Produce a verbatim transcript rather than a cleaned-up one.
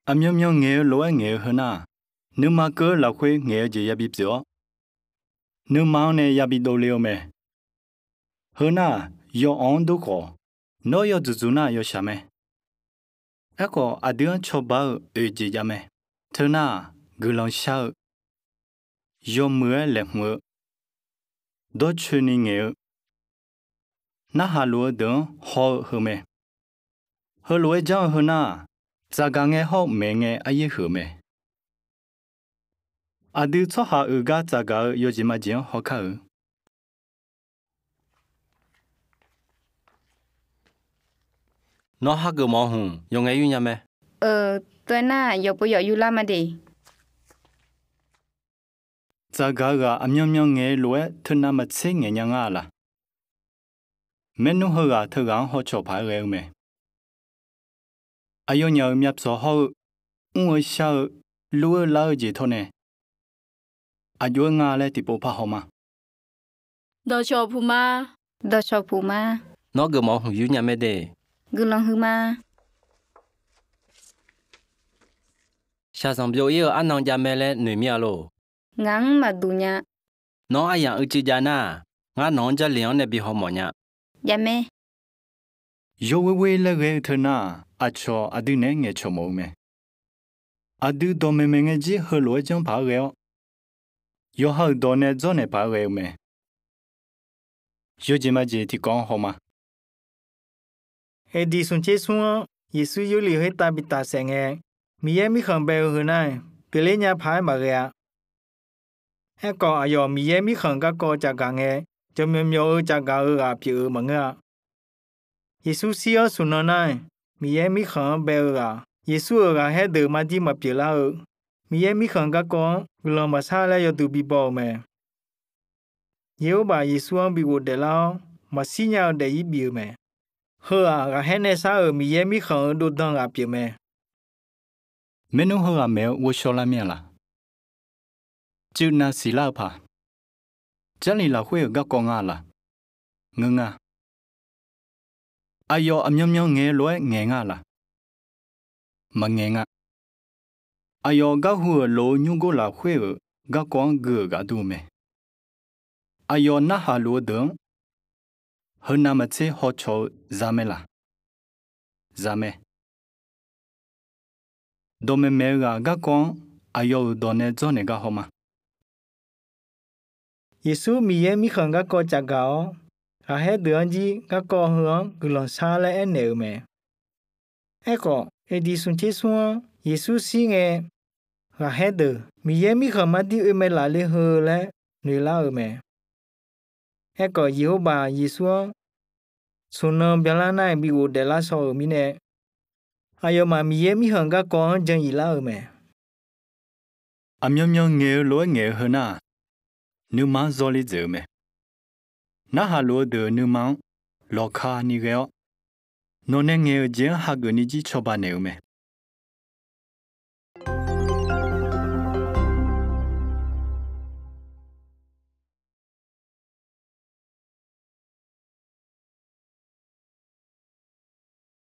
Aqmyanmyan ngaeq-eu lof-aer ngaeq-eu heunar-aq, nuima keuv-eu lafkhoer ngaeq-eu jeq yabi pyeuf-awr, nuima-anr nae yabi dovle-eu mae. Heunar-aq, yaw-anr dur khawf, nawr yawdzuq dzuq nar-aq yawshaq mae. Aerkhawf, aqdui-anr cawba-eu oeq jeq jav mae. Teunar-aq, guiqlanq shar-eu, yawmuiq-aer laeqhmq-eu, dawrcoeni ngaeq-eu, narhaq luf-eu deuq-anr haw-eu heu mae. Heulof-aer janr-eu heunar-aq, tsaqgaq ngae hawr-eu maeq ngae aryaer huiq-eu mae. Aqdui tsawrhaq uiqgar tsaqgaq-eu yawjeq majeq-anr haw kar-euq. Nawr hageuf mawf-eu hmq yawqngae yur nya mae. Euq, tov-aer nar yawqpov yawq yurlar ma de. Tsaqgaq-eu ghaq aqmyanmyan ngaeq-eu lof-aer teunav maqtser ngaeq nya ngar-a laq? Maernmr heughaq teughaq-anr hawcawq paq-aer ghae-eu mae. Aqyawfnyaf-euq myavpyawq hawr-eu, mr-eu shar-eu, lur-eu lar-eu jeq tawr nae, aqjox-aer nga laer tiqpov par haw ma. Dawqcawq puq ma. Dawqcawq puq ma. Nawr geufmawf-eu hmq yur nya mae de. Guiqlanq huiq ma. Shaqzanq byov-ir-eu arnan jav mae laer noeq mir-a lor. Ngaq-anr maqduq nya. Nawr aryamq uicuiv jav nar-aq, ngar nawq-anr Jarlif-anr nae bi haw mawf nya. Jav mae. Yawghoer ghoer laer ghae-eu teunar-aq, aqcawq aqdui naeq-aer ngaeqcawq mawf-eu mae. Aqdui dawqmaeq maeq ngae jir heulof-aer janr paq-aer ghae-awr, yawqha-euq dawq nae dzawrnaeq paq-aer ghae-eu mae. Yawjeq majeq tiqkawv-anr haw ma. Eqdiq smq tser smr-anr Yeqsur Yurlif khoertav bi tafsaef ngae, Miqyaer Mirkhanq bae-eu heu nar-aq, pyeufler nya paq-aer maqghae-a. Aerkhawf, aqyawf Miqyaer Mirkhanq garkawv caqgaq ngae, jaqmyawf myawf-eu caqgaq-eu ghaq pyeuf-eu maqngeur-a. Yeqsur shir-awr smq nan nar-aq, Miqyaer Mirkhanq-anr bae-eu ghaq, Yeqsur-euq ghaqkhaer deuq mardir maqpyeuf lar-eu, Miqyaer Mirkhanq garkawv-anr guiqlanq maqshar laer yawduq bibaw-eu mae. Yeqhorbaq Yeqsur-anr bi ghofdaef lar-awr, maqshir nya-eu daef-ir bif-eu mae. Heu-aq, ghaqkhaer nae shar-euq Miqyaer Mirkhanq-euq dovdan ghaq pyeuf mae. Maernmr heughaq maeq-eu ghovshaw lar mir-a laq? Cuiv nav siqlar-eu paq, Jarlif lafkhoer-euq garkawv nga laq? Ngeur nga. Aqyawf aqmyanmyan ngaeq-eu lof-aer ngaeq nga laq? Maqngaeq nga. Aqyawf garhu-euq lof-eu nymrgor lafkhoer-euq garkawv-anr gui-euq ghaq dur-eu mae. Aqyawf narhaq luf-eu deuq-anr heunav maqtser hawcawq-eu za mae laq? Za mae. Dawqmaeq maeq-eu ghaq garkawv-anr aqyawf-euq dawq nae dzawrnaeq gar haw ma. Yeqsur Miqyaer Mirkhanq garkawv caqgaq-awr, ghaqkhaer deuq-anr jir garkawv heu-anr guiqlanq shar laer aernaeq-euq mae. Aerkhawf, eqdiq smq tser smr-anr Yeqsur shir ngae, ghaqkhaer deuq Miqyaer Mirkhanq mardir oe mae laf le heu laer noeq lar-euq mae. Aerkhawf, Yeqhorbaq Yeqsur-anr smq nan byanlar nar-aq bi ghofdaef lar shaw-euq mirnae, aqyawfmaf Miqyaer Mirkhanq garkawv-anr jan-ir lar-euq mae. Aqmyanmyan ngaeq-eu lof-aer ngaeq-eu heu nar-aq, nuima-anr zawr ler dzaeq-eu mae. Narhaq luf-eu deuq nuima-anr lawqka ni ghae-awr, nawq nae ngaeq-euq jeq-anr hageuf ni jir cawba naeq-eu mae.